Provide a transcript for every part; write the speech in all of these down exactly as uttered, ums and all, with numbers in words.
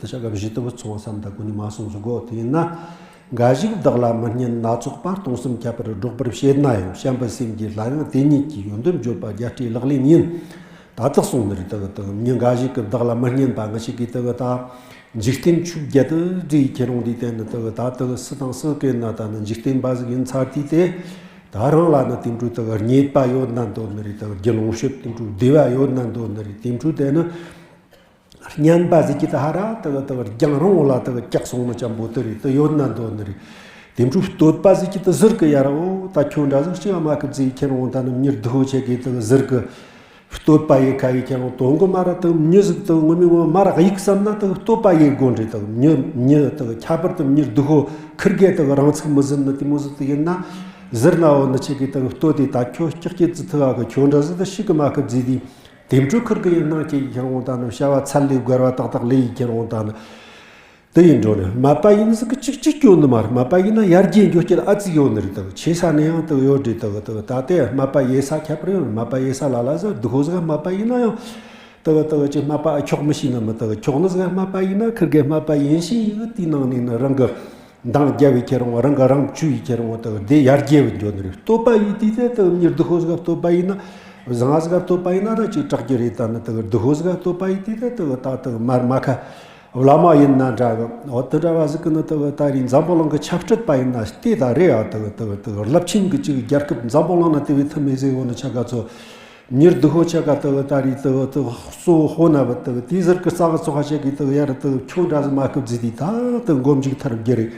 དེ་ཆ་ག་བཞི་དུ་བུ་ཚོང་བསམ་ད་གོ་ནི་མ་སོང་ཟིག་གོ། དེ་ཡིན་ན། འགའ་ཞིག་བདག་ལ་མི་སྙན་སྣ་ཚོགས་པ། སྟོང་གསུམ་ཁྱབ་པར་སྒྲོག་པར་བྱེད་ན་ཡང་། བྱམས་པའི་སེམས་ཀྱིས་སླར་ཡང་དེ་ཉིད་ཀྱི་ཡོན་ཏན་བརྗོད་པ་རྒྱལ་སྲས་ལག་ལེན་ཡིན། ད་དག་སོང་ནི་རེད། དག་དག་མྱི་འགའ་ཞིག་གི་བདག་ལ་མི་སྙན་པ་ང་ཞིག་གིས་དག་ད་འཇིག་རྟེན་ཆོས་བརྒྱད་དུ་བསྒྲིལ་ཁྱེར་འོང་དུས་དེ་ནི་དག་ད་དག་སུ་དང་སུ་གན་ན་ད་ནི་འཇིག་རྟེན་པ་ཟིག་ཡིན་ཚར་དུས་དེ། ད་རང་ལ་ནི་དེ་འཕྲོ་དག་རྙེད་པ་ཡོད་ན་འདོད་ནི་རེད། དག་རྒྱུ་ལོངས་སྤྱོད་དེ་འཕྲོ་བདེ་བ་ཡོད་ན་འདོད་ནི་རེད། དེ་འཕྲོ་དེ་ནི། སྙན་པ་ཟིག་གི་ད་ཧ་ར་དག་དག་རྒྱང་རིང་བོ་ལ་དག་བཀྱག་སོང་ནི་ཅམ་པོ་དེ་རེད། དེ་ཡོད་ན་འདོད་ནི་རེད། དེ་འཕྲོ་བསྟོད་པ་ཟིག་གི་ད་ཟུར་གི་ཡར་འོ་ད་ཁྱོད་འདྲ་ཟིག་ཅི་ཡང་མ་གི་ཟིག་ཁྱེར་འོང་ད་ནི་མྱི་སྡུག་ཧོ་ཆེ་གི་དག་ཟུར་གི་བསྟོད་པ་ཡེ་ཁ་ཡེ་ཁྱེར་འོང་དོན་གི་མ་ར་དག་མྱི་ཟིག་དག་ངོ་མི་ངོ་མ་ར་གཡུག་བསམ་ན་དག་བསྟོད་པ་ཡེ་དགོ་འདྲེ། དག་མྱི་མྱི་དག་ཁྱད་པར་དུ་མྱི་སྡུག་ཧོ་ཁིར་གེ་དག་རང་ཚུགས་མི་ཟིན་ནི་དེ་མོ་ཟིག་དེ་ཡིན་ན་ཟུར་ན་འོ་ནི་ཆེ་གི་དག་བསྟོད་དེ་ད་ཁྱོད་སྐྱག་སྐྱེ་ཙི་ཐུ་བ་གི་ཁྱོད་འདྲ་ཟིག་ད་ཤི་གི་མ་གི་ཟིག་དེ། དེ་འཕྲོ་ཁུར་གི་ཡིན་སྣང་སྐྱེ་ཡི་ཁྱེར་འོང་ད་ནི་བྱ་བ་ཚད་ལས་བརྒལ་བ་ཏག་ཏག་ལས་ཡི་ཁྱེར་འོང་ད་ནི། དེ་ཡིན་འགྲོ་ནི་སྨད་པ་ཡིན་ཟིག་གི་གཅིག་གཅིག་སྐྱོན་ནི་མ་རེད། སྨད་པ་ཡིན་ན་ཡར་རྒྱས་འགྱོ་སྐྱེད་ཨ་ཙི་ཡོད་ནི་རེད། དག་ཆེ་ས་ནས་ཡང་དག་ཡོད་རེད། དག་དག་ད་ལྟའི་སྨད་པ་ཡེ་ས་ཁྱད་པར་ཡོད་རེད། སྨད་པ་ཡེ་ས་ལ་ལ་ཟིག་སྡུག་ཧོ་ཟིག་སྨད་པ་ཡིན་ན་ཡང་། དག་དག་ཅིག་སྨད་པ་ཨ་ཁྱོག་མི་ཤེས་ན་མི་དག་ཁྱོག་ནི་ཟིག་སྨད་པ་ཡིན་ན་ཁུར་གེ་སྨད་པ་ཡིན་ཤེས་ཡི་དེའི་ནང་ནས་ནི་རང་གི། འདང་རྒྱབ་ཡི་ཁྱེར་འོང་། རང་གི་རང་བཅོས་ཡི་ཁྱེར་འོང་། དག་དེ་ཡར་རྒྱས་བུད་འགྱོ་ནི་རེད། བསྟོད་པ་ཡི་དུས་དེ་དག་མྱི་སྡུག་ཧོ་ཟིག་བསྟོད་པ་ཡིན་ན། བཟང་ཟིག་བསྟོད་པ་ཡིན་ན་ད་ཅིག་དྲག་རྒྱུ་རེད། ད་ནི་དག་སྡུག་ཧོ་ཟིག་བསྟོད་པ་ཡི་དུས་དེ་དག་ད་དག་མར་མ་ཁ་བླ་མ་ཡིན་ན་འདྲ་གི་འོ་དེ་འདྲ་བ་ཟིག་གི་ནི་དག་ད་རེས་འཛམ་བུ་གླིང་གི་ཆབ་སྲིད་པ་ཡིན་ན་ལྟོས་ད་རེད་ཨ། དག་དག་དག་རླབས་ཆེན་གི་ཅིག་རྒྱལ་ཁབ་འཛམ་བུ་གླིང་ན་དེ་བས་ཐུབ་མེད་ཟེར་འོ་ནི་ཆ་ག་ཚོ། མྱི་སྡུག་ཧོ་ཆ་ག་དག་ད་རེས་དག་དག་གཙོ་བོ་ཧོ་ན་བ་དག་དེའི་ཟུར་གི་རྩ་གི་ཚོགས་ཁ་ཆ་གི་དག་ཡར་དག་ཁྱོད་འདྲ་ཟིག་མ་སྐུབ་ཟིག་དེ་ད་དག་མགོ་མཇུག་ཐར་རྒྱུ་རེད།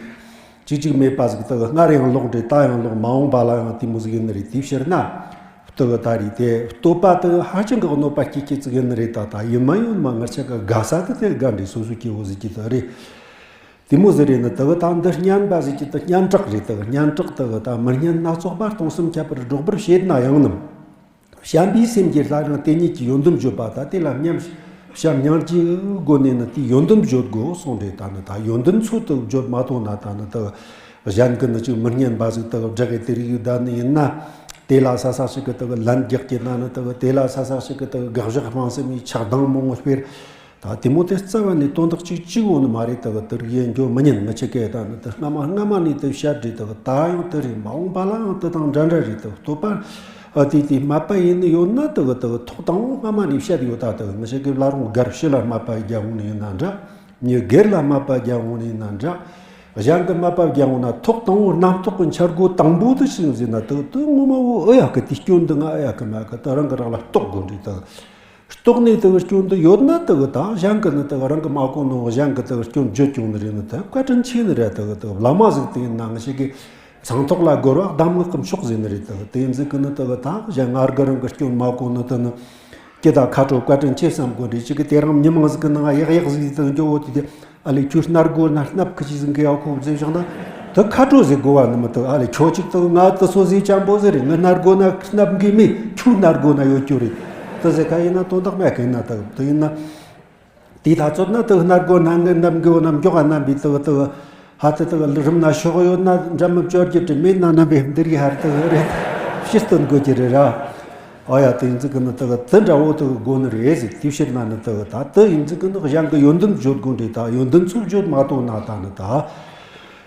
གཅིག་གཅིག་མེད་པ་ཟིག་དག་སྔར་ཡང་ལོག་རེད། ད་ཡང་ལོག་མ་འོངས་པ་ལ་ཡང་དེ་མོ་ཟིག་ཡིན་ནི་རེད། དེའི་ཕྱིར་ན་དག་ད་རེས་དེ་བསྟོད་པ་དག་ཧ་ཅང་གི་གནོད་པ་སྐྱེལ་སྐྱེལ་ཟིག་ཡིན་ནི་རེད། ད་ད་ཡིན་མ་ཡོད་མ་ངར་ཆ་ག་དགའ་ས་དེ་དེ་དགའ་འདྲེ་སོ་སོ་སྐྱེ་བོ་ཟིག་གི་དག་རེད། དེ་མོ་ཟིག་རེད་ནི་དག་ད་འདི་སྙན་པ་ཟིག་གི་དག་སྙན་གྲགས་རེད། དག་སྙན་གྲགས་དག་ད་མི་སྙན་སྣ་ཚོགས་པ། སྟོང་གསུམ་ཁྱབ་པར་སྒྲོག་པར་བྱེད་ན་ཡང་ནམ། བྱམས་པའི་སེམས་ཀྱིས་སླར་ཡང་དེ་ཉིད་ཀྱི་ཡོན་ཏན་བརྗོད་པ། ད་དེ་ལ་མཉམ་བྱམས་སྙིང་རྗེའི་སྒོ་ནས་ནི་དེའི་ཡོན་ཏན་བརྗོད་དགོས་གསུངས་རེད། ད་ནི་ད་ཡོན་ཏན་ཚུལ་དུ་བརྗོད་མ་ཐུབ་ན་ད་ནི་ད་གཞན་གྱི་ནི་ཅིག་མི་སྙན་པ་ཟིག་ད་བསྒྲགས་གི་དེ་རིགས་ད་ནི་ཡིན་ན། དེ་ལ་ས་ས་ཞིག་གི་ད་ལན་རྒྱག་གི་ན་ནི་ད་དེ་ལ་ས་ས་ཞིག་གི་ད་དགག་བཞག་སྤང་སེམས་ཡི་ཆགས་སྡང་མང་བོ་སྤེལ། ད་དེ་མོ་དེ་རྩ་བ་ནས་དོན་དག་ཅིག་གཅིག་འོང་ནི་མ་རེད། དག་དེ་རིགས་ཡན་འགྱོ་མི་ཉན། མི་ཆེ་གེ་ད་ནི་དེ་སྔ་མ་སྔ་མ་ནས་དེ་བཤད་རེད། དག་ད་ཡང་དེ་རེད། མ་འོངས་པ་ལའང་དེ་དང་འདྲ་འདྲ་རེད། དག་བསྟོད་པ་ཨ་དེ་དེ་སྨད་པ་ཡིན་ནི་ཡོད་ན་དག་དག་ཐོག་དང་པོ་སྔ་མ་ནས་བཤད་ཡོད། ད་དག་མི་ཆེ་གེ་བླ་རུང་སྒར་ཕྱི་ལ་སྨད་པ་རྒྱག་འོང་ནི་ཡིན་ན་འདྲ། མྱི་སྒེར་ལ་སྨད་པ་རྒྱག་འོང་ནི་ཡིན་ན་འདྲ། གཞན་གྱི་སྨད་པ་རྒྱག་འོང་ན་ཐོག་དང་པོ་རྣམ་རྟོག་གི་འཆར་སྒོ་དང་པོ་དེ་ཆི་ཟིག་ཟེར་ན་དག་དེ་ངོ་མ་བོ་ཨེ་ཡག་གི་དེ་སྐྱོན་འདི་ང་ཨེ་ཡག་གི་མ་གི་ད་རང་གི་རང་ལ་རྟོག་དགོས་འདྲ། དག་རྟོགས་ནས་དེ་གི་སྐྱོན་འདི་ཡོད་ན་དེ་གི་ད་གཞན་གི་ནི་དེ་གི་རང་གི་མ་གོ་ནོ་གཞན་གི་དེ་གི་སྐྱོན་བརྗོད་ཀྱང་ནི་རེད། ནི་དེ་བཀའ་དྲིན་ཆེ་ནི་རེད། དེ་གི་དེ་གི་བླ་མ་ཟིག་དེ་ཡིན་ན་ང་ཞིག་གི་ཚང་ཐོག་ལ་རྒོལ་བ་གདམས་ངག་གི་མཆོག་ཟེར་ནི་རེད། དེ་གི་དེ་ཡིན་ཟིག་གི་ནི་དེ་གི་ད་གཞན་ང་རྒི་རང་གི་སྐྱོན་མ་གོ་ནི་དེ་ནི་ཀི་ད་ཁ་དྲོ་བཀའ་དྲིན་ཆེ་བསམ་དགོས་འདྲ། ཅིག་གི་དེ་རང་མྱི་མང་ཟིག་གི་ནང་ཡག་ཡག་ཟིག་དེ་འགྱོ་བོ་དེ་དེ། ཨ་ལས་ཁྱོད་སྣ་སྒོ་ན་སྣབས་ཁི་ཅི་ཟིན་གི་ཡག་ཁོ་བཟོས་བཞག་ན། དེ་ཁ་དྲོ་ཟིག་དགོ་བ་ནི་མི་དེ། ཨ་ལས་ཁྱོད་ཅིག་དེ་ང་དེ་སོ་ཟིག་ཅམ་པོ་ཟིག་རེད། ངི་སྣ་སྒོ་ན་སྣབས་གི་མེད། ཁྱོད་སྣ་སྒོ་ན་ཡོད་རྒྱུ་རེད། དེ་ཟེར་ཁ་ཡིན་ན་དོན་དག་མེད་གི་ཡིན་ན། དེ་དེ་ཡིན་ན། དེ་ད་ཚོད་ན་དེ་སྣ་སྒོ་ན་ངི་སྣབས་གི་འོ་ན་མགྱོགས་ཨ་སྣབས་པའི་དེ་དེ། ཧ་དེ་དེ་རིམ་ན་ཤོག་ཡོད་ན་འདྲ་མི་བཅོ་རྒྱུ་དྲི་མེད་ན་སྣབས་པའི་འདིར་ཡི་ཧར་དེ་རེད། ཕྱིར་སྟོན་དགོས་ཀྱི་རེད་ར། ཨ་ཡ་དེ་ཡིན་ཙི་གི་ནི་དག་དེ་འདྲ་བོ་དག་དགོས་ནི་རེད་ཟེར། དེའི་ཕྱིར་ན་ནི་དག་ད་དེ་ཡིན་ཙི་གི་ནི་གཞན་གི་ཡོན་ཏན་བརྗོད་དགོས་འདྲ། ད་ཡོན་ཏན་ཚུལ་བརྗོད་མ་ཐུབ་ན་ད་ནི་ད།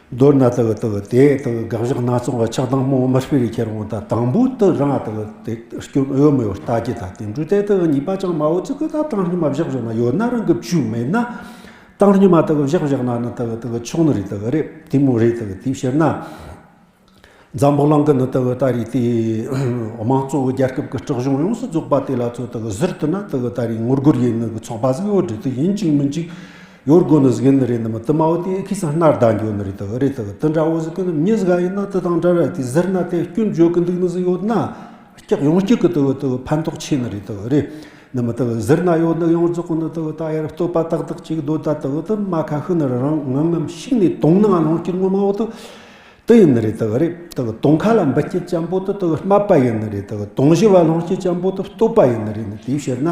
མདོར་ན་དག་དག་དེ་དག་དགག་བཞག་སྣ་ཚོགས་ཆགས་སྡང་རྨོངས་མི་སྤེལ་རེ་ཁྱེར་འོང་། ད་དང་པོ་དེ་རང་དག་དེ་སྐྱོན་ཡོད་མི་ཡོད་ལྟ་རྒྱུ། ད་དེ་འདྲ་དེ་དག་གཉིས་པ་ཅང་མ་འོ་ཙི་གི་ད་བཏང་སྙོམས་བཞག་བཞག་ན་ཡོད་ན་རང་གི་བཅུག་མེད་ན། བཏང་སྙོམས་དག་བཞག་བཞག་ན་ནི་དག་དག་ཆོག་ནི་རེད། དག་རེད། དེ་མོ་རེད། དག་དེའི་ཕྱིར་ན། འཛམ་བུ་གླིང་གི་ནི་དེ་གི་ད་རེས་དེ་དམངས་གཙོ་བོ་རྒྱལ་ཁབ་ཀྱི་སྲིད་གཞུང་ཡོངས་སུ་རྫོགས་པ་དེ་ལ་ཚོ་དེ་གི་ཟུར་དུ་ན་དེ་གི་ད་རེས་ངོ་རྒོལ་ཡིན་ནི་གི་ཚོགས་པ་ཟིག་ཡོད་རེད། དེ་ཡིན་གཅིག་མིན་གཅིག་ཡོད་དགོས་ནི་ཟིག་ཡིན་ནི་རེད། ནི་མི་དེ་མ་བོ་དེ་ཁོས་སང་སྣར་ད་འགྱོ་ནི་རེད། དེ་གི་རེད། དེ་གི་དེ་འདྲ་བོ་ཟིག་གི་ནི་མྱི་ཟིག་ཡིན་ན་དེ་དང་འདྲ་ར་དེ་ཟུར་ན་དེ་སྐྱོན་བརྗོད་གི་འདུག་ནི་ཟིག་ཡོད་ན་སྐྱག་ཡོང་སྐྱིད་གི་དེ་གི་དེ་གི་ཕན་ཐོགས་ཆེ་ནི་རེད། དེ་གི་རེད། ནི་མི་དེ་གི་ཟུར་ན་ཡོད་ནི་ཡོངས་རྫོགས་གི་ནི་དེ་གི་ད་ཡར་བསྟོད་པ་ཏག་ཏག་ཅིག་འདོད་ད་དེ་གི་དེ་མ་ཁ་ཤི་ནི་རང་ངམ་ངམ་ཤིག་ནས་དོང་ནང་ལོངས་སྐྱིད་ངོ་མ་བོ་དེ། དེ་ཡིན་ནི་རེད། དག་རེད། དག་དོང་ཁ་ལ་འབུད་སྐྱེད་ཅན་པོ་དེ་དག་སྨད་པ་ཡིན་ནི་རེད། དག་དོང་བཞི་བ་ལྷུང་སྐྱེད་ཅན་པོ་དེ་བསྟོད་པ་ཡིན་ནི་རེད། ནི་དེའི་ཕྱིར་ན་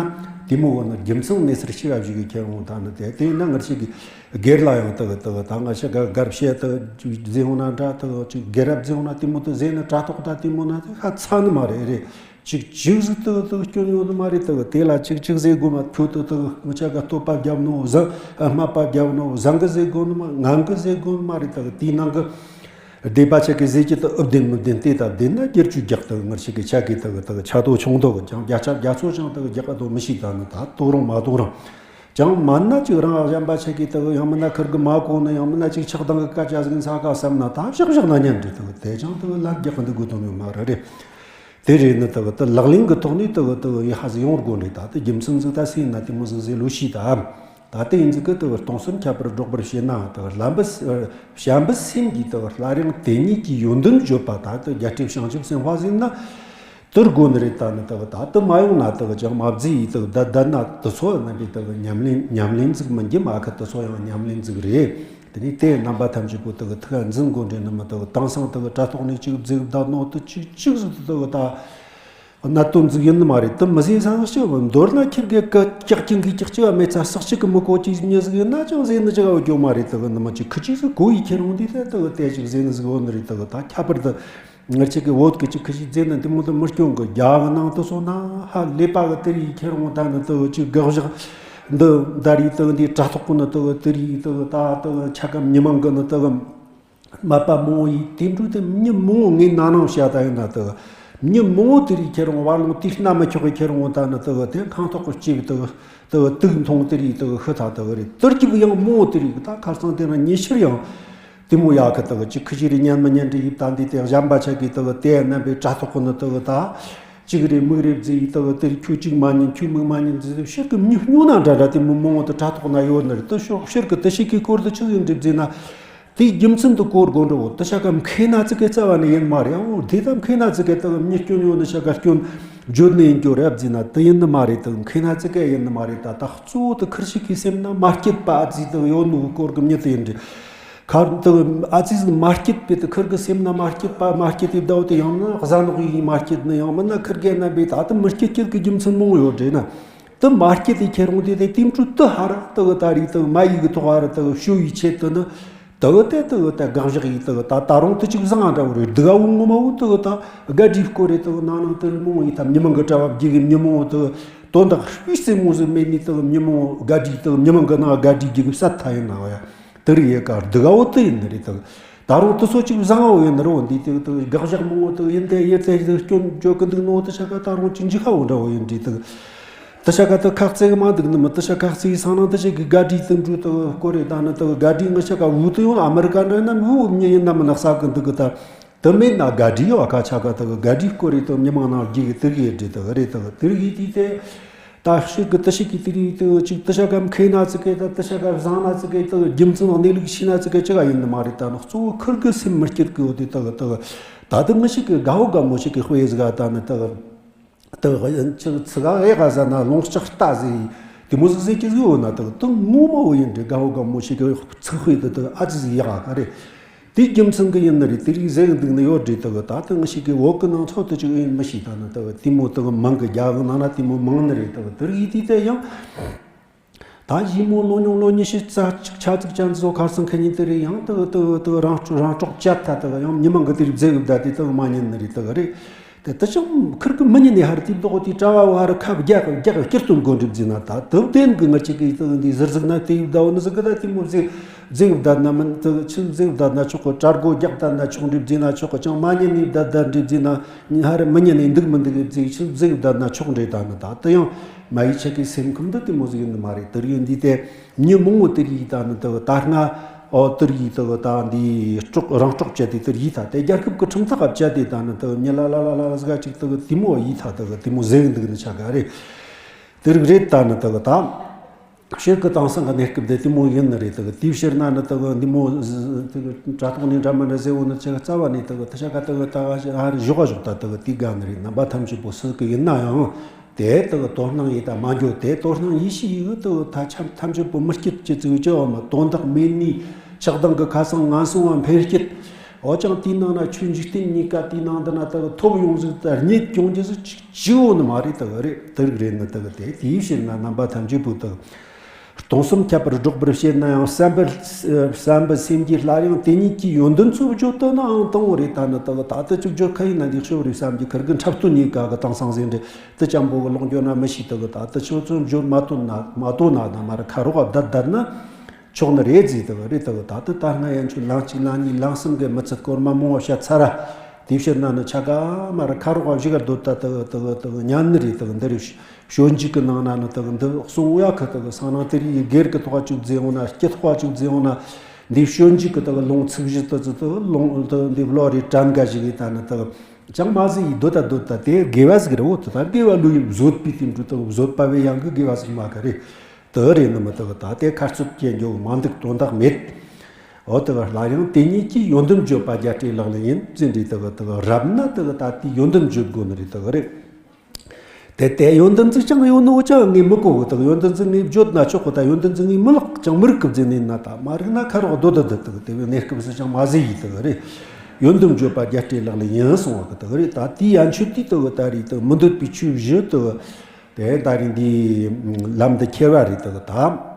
དེ་མོ་བོ་ནི་རྒྱུ་མཚན་གནས་ཚུལ་ཤེས་པ་ཞིག་གིས་ཁྱེར་འོང་། ད་ནི་དེ་དེ་ཡིན་ན་ང་ཞིག་གིས་སྒེར་ལ་ཡང་དག་དག་ད་ང་ཞིག་ག་སྒར་བཤད་དག་ཅིག་བཟེ་འོང་ན་འདྲ། དག་ཅིག་སྒེར་རབ་བཟེ་འོང་ན་དེ་མོ་དེ་བཟེ་ནི་དྲ་ཐོག་ད་དེ་མོ་ན་དེ་ཧ་ཚ་ནི་མ་རེད། རེད། ཅིག་ཅིག་ཟིག་དུ་དུ་སྐྱོན་ཡོད་ནི་མ་རེད། དུ་དེ་ལ་ཅིག་ཅིག་ཟེར་དགོས་མ། ཁྱོད་དུ་དུ་ངི་ཆ་ག་བསྟོད་པ་རྒྱབ་ནོ་བཟང་། སྨད་པ་རྒྱབ་ནོ་བཟང་གི་ཟེར་དགོས་ནི་མ། ངན་གི་ཟེར་དགོས་ནི་མ་རེད། དུ་དེའི་ནང་གི་སྡེ་པ་ཆ་གི་ཟེར་གྱི་དུ་ཨུ་བདེན་མི་བདེན་དེ་ལྟ་བདེན་ན་བསྒྱུར་བཅོས་རྒྱག་དུ་ངར་ཆ་གི་ཆ་གི་དུ་དུ་ཆ་དོ་ཆུང་དོ་གི་ཀྱང་བརྒྱ་ཆ་བརྒྱ་ཚོ་ཅང་དུ་རྒྱག་དོ་མི་ཤེས། ད་ནི་ད་དོ་རུང་མ་དོ་རུང་། ཅང་མ་ན་ཅིག་རང་གཞན་པ་ཆ་གི་དུ་ཡང་མིན་ན་ཁུར་གི་མ་གོ་ནི་ཡང་མིན་ན་ཅིག་ཆགས་སྡང་གི་སྐད་ཆ་ཟིག་ས་ཀ་བསམ་ན་ད་བཞག་བཞག་ན་ཉན་འདྲི་དུ་དེ་ཅང་དུ་ལན་རྒྱག་གི་འདུག་དགོས་དོན་ཡོད་མ་རེད། དེ་རེད་ནི་དུ་དུ་ལག་ལེན་གི་ཐོག་ནས་དུ་དུ་ཡི་ཧ་ཟི་ཡོང་དགོས་རེད། ད་དུ་རྒྱུ་མཚན་ཟིག་ད་སེམས་ན་དེ་མོ་ཟིག་ཟེར་ལོ་ཤི་ད། ད་དུ་ཡིན་ཟིག་གི་དུ་སྟོང་སེམས་ཁྱད་པར་སྒྲོག་པར་བྱེད་ན་དུ་བྱམས་པ་བྱམས་པ་སེམས་ཀྱི་དུ་སླར་ཡང་དེ་ཉིད་ཀྱི་ཡོན་ཏན་བརྗོད་པ། ད་དུ་རྒྱལ་སྲས་བྱང་ཆུབ་སེམས་དཔའ་ཟིན་ན། དུར་དགོས་ནི་རེད། ད་ནི་དག་ད་དུ་མ་ཡོང་ན་དག་ཅང་མ་བརྫི་ཡི་དག་ད་ད་ན་དུ་ཚོ་རྣམ་པའི་དག་ཉམས་ལེན་ཉམས་ལེན་ཟིག་མི་འགྱུར་མ་ཁ་དུ་ཚོ་ཡང་ཉམས་ལེན་ཟིག་རེད། དེ་ནི་དེ་རྣམ་པ་ཐམས་ཅད་པོ་དག་ཐུགས་འཛིན་དགོས་འདྲེ་ནི་མི་དག་དེང་སང་དག་དྲ་ཐོག་ནས་ཅིག་བརྫི་ད་ནོ་དུ་ཅིག་ཅིག་ཟིག་དུ་དག་ད་གནད་དོན་ཟིག་ཡིན་ནི་མ་རེད། དུ་མི་ཟིན་སང་ཞིག་མདོར་ན་ཁྱེར་གི་ཀ་ཀྱག་ཀྱང་གི་ཀྱག་ཅིག་མེད་ཚ་སག་ཅིག་གི་མི་གོ་ཅིག་མྱི་ཟིག་ཡིན་ན་ཅང་ཟིན་ནི་ཅིག་འོ་རྒྱུ་མ་རེད། དག་ནི་མི་ཅིག་ཁི་ཅིག་ཟིག་གོ་ཡི་ཁྱེར་འོང་དུས་དེ་དག་དེ་ཅིག་ཟིན་ནི་ཟིག་འོ་ནི་རེད། དག་ད་ཁྱད་པར་དུ། ང་ཅིག་གི་བོད་ཀྱི་ཅིག་ཁི་ཞིག་རྫས་ནི་འདི་མོ་དུ་མི་སྐྱོན་གི་རྒྱ་གི་ནང་དུ་སོང་ན་ཧ་ལས་པ་གི་དེ་རིགས་ཁྱེར་འོང་ད་ནི་དུ་ཅིག་དགག་བཞག་འདི་ད་རིགས་དུ་འདི་དྲ་ཐོག་གི་ནི་དུ་དེ་རིགས་དུ་ད་དུ་ཆ་ག་མི་མང་གི་ནི་དུ་སྨད་པ་མང་བོ་ཡིས་དེ་འཕྲོས་དེ་མྱི་མང་བོ་ངས་ན་ནང་བཤད་ད་ཡིན་ན་དུ་མྱི་མང་བོ་དེ་རིགས་ཁྱེར་འོང་བར་ལོང་དེ་སྣ་མི་ཆོག་གི་ཁྱེར་འོང་ད་ནི་དུ་དེ་ཁང་ཐོག་གི་སྐྱེས་པའི་དུ་དུ་དུག་མཐོང་དེ་རིགས་དུ་ཤི་ཐ་དུ་རེད། དུར་གྱི་ཡང་མང་བོ་དེ་རིགས་ད་ཁར་སང་དེ་ན་ཉི་ཤར་ཡང་། དེ་མོ་ཡག་གི་དག་ཅིག་ཁི་ཅི་རེ་ཉན་མི་ཉན་འདྲི་ཡིབ་ད་འདི་དེ་གཞན་པ་ཆ་གི་དག་དེ་རྣམ་པའི་དྲ་ཐོག་གི་ནི་དག་ད་ཅིག་རེ་མིག་རེ་བརྫི་ཡི་དག་དེ་ཁྱོད་ཅིག་མ་ཉན་ཁྱོད་མིག་མ་ཉན་བརྫི་ཕྱིར་གི་མྱི་སྨྱོ་ན་འདྲ་འདྲ་དེ་མོ་མང་བོ་དུ་དྲ་ཐོག་ན་ཡོད་ནི་རེད། དུ་ཤོག་ཕྱིར་གི་དུ་ཞིག་གི་སྐོར་དུ་ཆི་ཟིག་འདྲི་བརྫི་ན་དེའི་རྒྱུ་མཚན་དུ་གོ་དགོས་འགྲོ་བོ་དུ་ཤ་ཀ་མཁས་ན་ཙི་གེ་རྩ་བ་ནས་ཡིན་མ་རེད། འོ་དེ་ད་མཁས་ན་ཙི་གེ་དག་མྱི་སྐྱོན་ཡོད་ནི་ཤ་ཀ་སྐྱོན་བརྗོད་ནི་ཡིན་རྒྱུ་རེད་བརྫི་ན་དུ་ཡིན་ནི་མ་རེད། དུ་མཁས་ན་ཙི་གེ་ཡིན་ནི་མ་རེད། ད་ད་གཙོ་བོ་དུ་ཁུར་ཞིག་གི་སེམས་ན་མ་སྐྱིད་པ་ཨ་ཙི་དུ་ཡོད་ནི་སྐོར་གི་མྱི་དུ་ཡིན་འདྲི། ཁར་དུ་ཨ་ཙི་ཟིག་མ་སྐྱིད་པའི་དུ་ཁུར་གི་སེམས་ན་མ་སྐྱིད་པ་མ་སྐྱིད་དེ་ཟླ་བོ་དེ་ཡང་ན་གཟའ་ནག་ཡིན་མ་སྐྱིད་ནི་ཡང་མིན་ན་ཁུར་གེ་ན་བའི་ད་དུ་མི་སྐྱིད་སྐྱིད་གི་རྒྱུ་མཚན་མང་ཡོད་རེད་ན། དུ་མ་སྐྱིད་དེ་ཁྱེར་འོང་དེ་དེ་དེ་འཕྲོ་དུ་ཧ་ར་དུ་ད་རིག་དུ་མ་ཡིག་གི་ཐོག་ཧ་ར་དུ་ཤོ་ཡི་ཆེད་དུ་ནི་དུ་དེ་དུ་ད་དགག་བཞག་ཡིག་དུ་ད་ད་རུང་དུ་ཅིག་བཟང་ང་འདྲ་བོ་རེད། དུ་ག་བོ་ངོ་མ་བོ་དུ་ད་དགའ་སྒྲིག་སྐོར་རེད། དུ་ནང་ནང་དུ་མོ་ཡི་ད་མྱི་མང་གི་གྲྭ་བ་བརྒྱུད་གི་མྱི་མོ་དུ་དོན་དག་སྤུས་སེ་མོ་ཟིག་མེད་ནི་དུ་མྱི་མོ་དགའ་སྒྲིག་དུ་མྱི་མང་གི་ནང་དགའ་སྒྲིག་རྒྱུ་གི་ས་ཐ་ཡིན་ན་བ་ཡ། དེ་རིགས་ཡེ་ཀ་སྡུག་ག་བོ་དེ་ཡིན་ནི་རེད་དང་། ད་རུང་དེ་ཚོ་ཅིག་བཟང་བོ་ཡིན་ནི་རོ་འདི་དེ་དེ་དགག་བཞག་མང་བོ་དེ་ཡིན་དེ་ཡེ་དེ་དེ་སྐྱོན་བརྗོད་གི་འདུག་ནོ་དེ་ཤ་ཀ་ད་རུང་ཅིག་འཇིགས་ཁ་བོ་འདྲ་བོ་ཡིན་འདྲི་དང་། དེ་ཤ་ཀ་དེ་ཁག་ཙེ་གི་མ་འདུག་ནི་མི་དེ་ཤ་ཁག་ཙེ་གི་སང་ནང་དེ་ཤ་གི་དགའ་སྒྲིག་དེ་འགྲོ་དེ་སྐོར་རེ་ད་ནི་དེ་དགའ་སྒྲིག་ངི་ཤ་ཀ་བུ་དེ་ཡང་ཨ་མི་རི་ཀ་འདྲ་ན་མི་བུ་མྱི་ཡིན་ན་མི་ན་ས་གི་འདུག་གི་ད། དེ་མེད་ན་དགའ་སྒྲིག་ཡོད་ཁ་ཆ་ཀ་དེ་གི་དགའ་སྒྲིག་སྐོར་རེ་དེ་མྱི་མང་ནང་རྒྱུ་གི་དེ་གི་ཡེ་འདྲི་དེ་རེད་དེ་དེ་རིགས་ཡེ་དེ་དེ། ད་ཤིག་གི་དེ་ཤིག་གི་དེ་རིགས་དེ་ཅིག་དེ་ཤ་ཀ་མཁས་ན་ཙི་གེ་ད་དེ་ཤ་ཀ་བཟང་ན་ཙི་གེ་དེ་རྒྱུ་མཚན་གནས་ལུགས་ཤེས་ན་ཙི་གེ་ཅི་ག་ཡིན་ནི་མ་རེད། ད་ནི་གཙོ་བོ་ཁུར་གི་སེམས་མི་སྐྱིད་གི་འོ་དེ་དེ་གི་དེ་གི་ད་དེ་ངི་ཤིག་གི་དགའ་བོ་དགའ་མོ་ཞིག་གི་དཔེ་ཟིག་ག་ད་ནི་དེ་གི་དེ་གི་ཡིན་ཅིག་ཚི་ག་ཨེ་ག་ཟ་ན་ལོང་ལྕགས་རྟ་ཟིག་དེ་མོ་ཟིག་ཟེར་གི་ཟིག་འོ་ན་དེ་གི་དེ་ངོ་མ་འོ་ཡིན་འདྲི་དགའ་བོ་དགའ་མོ་ཞིག་གི་ཚིག་དཔེ་དེ་དེ་ཨ་ཙི་ཟིག་ཡག་ག་རེད། དེའི་རྒྱུ་མཚན་གྱི་ཡིན་ནི་རེད། དེ་རིགས་ཟེར་གི་འདུག་ནི་ཡོད་རེད། དེ་གི་ད་ལྟ་ངི་ཞིག་གི་འོག་གི་ནང་ཚོ་དེ་ཅིག་ཡིན་མི་ཤེས། ད་ནི་དེ་གི་དེ་མོ་དེ་གི་མང་གི་རྒྱ་གི་ནང་ན་དེ་མོ་མང་ནི་རེད། དེ་གི་དེ་རིགས་དེ་དེ་ཡང་ད་ཞི་མོ་ལོ་ཉུང་ལོ་ཉི་ཤུ་རྩ་གཅིག་ཆ་ཙིག་ཅན་ཚོ་ཁར་སང་ཁེ་ཉིན་དེ་རེད། ཡང་དེ་གི་དེ་གི་དེ་གི་རང་སྲོག་རང་སྲོག་བཅད་ཐ་དེ་གི་ཡང་མྱི་མང་གི་དེ་རིགས་ཟེར་གི་བསྡད་དེ་དེ་གི་མ་ཉན་ནི་རེད། དེ་གི་རེད། དེ་ད་ཅང་ཁིར་གི་མི་ཉན་ནས་ཧར་དེ་བདོག་དེ་གྲྭ་བ་བ་ཧར་ཁབ་རྒྱག་རྒྱག་སྐྱིར་སྟོན་དགོས་འགྲིབ་ཟིན་ན་ད་དུབ་ལྡན་གི་ང་ཅིག་གི་དུ་འདི་ཟིར་ཟིག་ན་དེ་ཡི་བདའ་བ་ནི་ཟིག་གི་ད་དེ་མོ་ཟིག་ཟིག་བདའ་ན་མིན་དུ་ཆི་ཟིག་བདའ་ན་ཆོག་གི། གྲྭ་སྒོ་རྒྱག་བདའ་ན་ཆོག་འགྲིབ་ཟིན་ན་ཆོག་གི། ཅང་མ་ཉན་ནས་བདའ་བདའ་འགྲིབ་ཟིན་ན་ཧར་མི་ཉན་ནས་འདུག་མི་འདུག་གི་ཟིག་ཆི་ཟིག་བདའ་ན་ཆོག་འདྲེ་ད་ནི་ད་དུ་ཡང་མ་ཡི་ཆ་གི་སེམས་ཁམས་འདི་དེ་མོ་ཟིག་ཡིན་ནི་མ་རེད། དུ་རིག་འདི་དེ། མྱི་མང་བོ་དེ་རིགས་ད་ནི་དུ་ད་སྔ་ཨོ་དེ་རིགས་དུ་ད་འདི་སྲོག་རང་སྲོག་བཅད་དེ་དེ་ཡིས་ད་དེ་རྒྱལ་ཁབ་ཀྱི་ཁྲིམས་ཐག་བཅད་དེ་ད་ནི་དུ་མྱི་ལ་ལ་ལ་ལ་ཟིག་ཅིག་དུ་དེ་མོ་ཡིས་ད་དུ་དེ་མོ་ཟེར་འདུག་ནི་ཆ་ག་རེད། དེ་རིགས་རེད། ད་ནི་དུ་ད་ཕྱིར་གི་དེང་སང་གི་གནས་སྐབས་དེ་དེ་མོ་ཡིན་ནི་རེད། དུ་དེའི་ཕྱིར་ན་ནི་དུ་འདི་མོ་དུ་དྲ་ཐོག་ནས་འདྲ་མི་འདྲ་ཟེར་བོ་ནི་ཆ་ག་རྩ་བ་ནས་དུ་དེ་ཆ་ག་དུ་ད་ཧ་རི་ཞོག་ག་ཞོག་ད་དུ་དེ་དགའ་ནི་རེད། རྣམ་པ་ཐམས་ཅད་པོ་སུ་གི་ཡིན་ན་ཡང་། དེ་དག་དོ་སྣང་ཡིད་དང་མ་འགྱོ། དེ་དོ་སྣང་ཡིད་ཤེས་ཡིད་དུ་ད་ཆ་ཐམས་ཅད་པོ་མི་སྐྱིད་ཀྱི་ཚིག་ཅི་བ་མ་དོན་དག་མེད་ནི་ཆགས་སྡང་གི་ཁ་སང་ངན་སོང་བ་འཕེན་སྐྱིད། འོ་ཅང་དེའི་ནང་ན་ཆོས་འཇིག་རྟེན་གཉིས་ཀ་དེའི་ནང་དུ་ན་དག་ཐོབ་ཡོང་ཟིག་ད་རྙེད་ཡོང་རྒྱུ་ཟིག་ཅིག་ཅི་འོ་ནི་མ་རེད། དག་རེད། དེ་རིགས་རེད་ནི་དག་དེ་དེའི་ཕྱིར་ན་རྣམ་པ་ཐམས་ཅད་པོ་དག་ སྟོང་གསུམ་ཁྱབ་པར་སྒྲོག་པར་བྱེད་ན་ཡང་། བསམ་པར་བསམ་པའི་སེམས་ཀྱིས་སླར་ཡང་དེ་ཉིད་ཀྱི་ཡོན་ཏན་ཚོ་བརྗོད་དོ་ནའང་དང་པོ་རེད། ད་ནི་དག་ད་ལྟ་ཅིག་བརྗོད་ཁ་ཡིན་ན་འདི་ཤོ་རེད་བསམ་གྱི་ཁིར་གི་འཁྲབ་སྟོན་གཉིས་ཀ་གི་དེང་སང་ཟིན་རེད། དེ་ཅང་པོ་གི་ལོང་རྒྱུ་ན་མི་ཤེས། དག་ད་ལྟ་ཆོ་ཚོ་བརྗོད་མ་ཐུབ་ན་མ་ཐུབ་ན་ན་མ་ར་ཁ་རོག་བདར་བདར་ན་ཆོག་ནི་རེད་ཟེར། དག་རེད། དག་ད་ལྟ་ད་སྔ་ཡན་ཆོད་ལང་གཅིག་ལང་གཉིས་ལང་གསུམ་གི་མི་ཚད་སྐོར་མ་མང་བ་བཤད་ཚར་ར། དེ་ཕྱིར་ན་ནི་ཆ་ག་མ་ར་ཁ་རོག་བཞི་ག་སྡོད་ད་དག་དག་དག་ཉན་ནི་རེད། དག་འདི་རེད། ཞོ་འཇིག་གི་ནང་ན་ནི་དག་འདི་གསུང་ཡག་གི་དག་སང་ནང་དེ་རིགས་སྒེར་གི་ཐོག་ཅིག་རྫས་འོང་ན་སྐྱི་ཐོག་ཅིག་རྫས་འོང་ན། འདི་ཞོ་འཇིག་གི་དག་ལུང་ཚིག་བཞི་དུ་ཚུ་དག་ལུང་དུ་འདི་བློ་རེ་དྲན་ག་ཞིག་གི་ད་ནི་དག་ཅང་མ་ཟི་ཡི་སྡོད་ད་སྡོད་ད་དེ་དགེ་བ་ཟིག་རེད། འོ་དེ་ད་དགེ་བ་ལུས་ཡིན་བཟོད་པའི་དེ་འདྲ་དག་བཟོད་པ་བའི་ཡང་གི་དགེ་བ་ཟིག་མ་ག་རེད། དེ་རེད་ནི་མི་དག་ད་དེ་ཁ་རྩོད་སྐྱེ་འགྱོ་མ་འདུག་དོན་དག་མེད། འོ་དེ་ག་སླར་ཡང་དེ་ཉིད་ཀྱི་ཡོན་ཏན་བརྗོད་པ་རྒྱལ་སྲས་ལག་ལེན་ཡིན་ཟེར་འདྲི་དག་དག་རབ་ན་དག་ད་དེའི་ཡོན་ཏན་བརྗོད་དགོས་ནི་རེད། དག་རེད། དེ་དེ་ཡོན་ཏན་ཚིག་ཅང་ཡོད་ནོ་ཅང་ངས་མི་གོ་གི། དག་ཡོན་ཏན་ཚིག་ངས་བརྗོད་ན་ཆོག་གི། ད་ཡོན་ཏན་ཚིག་ངས་མི་ལག་ཅང་མི་རིག་གི་ཟེར་ནས་ན། ད་མ་རིག་ན་ཁ་རོག་སྡོད་ད་སྡོད་དག་དེ་བས་གནས་སྐབས་སུ་ཅང་མ་ཟེར་ཡི་དག་རེད། ཡོན་ཏན་བརྗོད་པ་རྒྱལ་སྲས་ལག་ལེན་ཡིན་གསུང་བ་གི་དག་རེད། ད་དེའི་ཡན་ཆོད་དེ་དག་ད་རེད། དག་མི་འདོད་པའི་ཆོས་བཞི་དག་དེ་ད་རེད། འདི་ལམ་འདི་ཁྱེར་བ་རེད། དག་ད།